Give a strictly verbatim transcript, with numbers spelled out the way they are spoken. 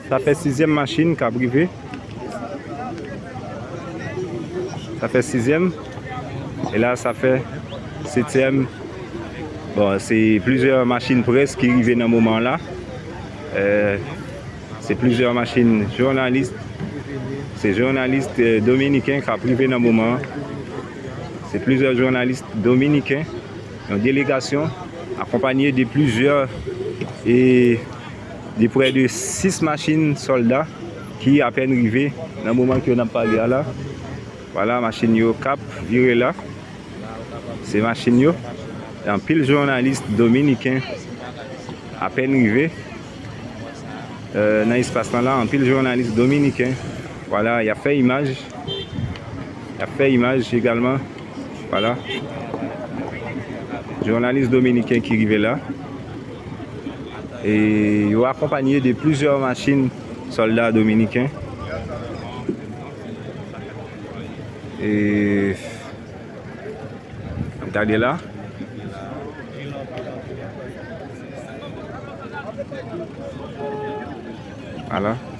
Sa fè sizyèm machin k ap rive. Sa fè sizyèm. E la, sa fè setyèm. Bon, se plizyè machin près ki rive nan moman la. Euh, se plizyè machin jounalis. Se jounalis, euh, dominiken k ap rive nan moman an. Se plizyè jounalis dominiken. Yon delegasyon akonpanye de plizyè e de prè de sis machin sòlda ki apèn rive nan moman ke n ap pale a la. Vwala, machin yo k ap vire la. Se machin yo. Anpil jounalis dominiken apèn rive, euh, nan espas lan la. Anpil jounalis dominiken. Vwala, y ap fè imaj. Y ap fè imaj egalman. Vwala. Jounalis dominiken ki rive la. E yo akonpanye de plizyè machin sòlda dominiken. E gade la. Vwala.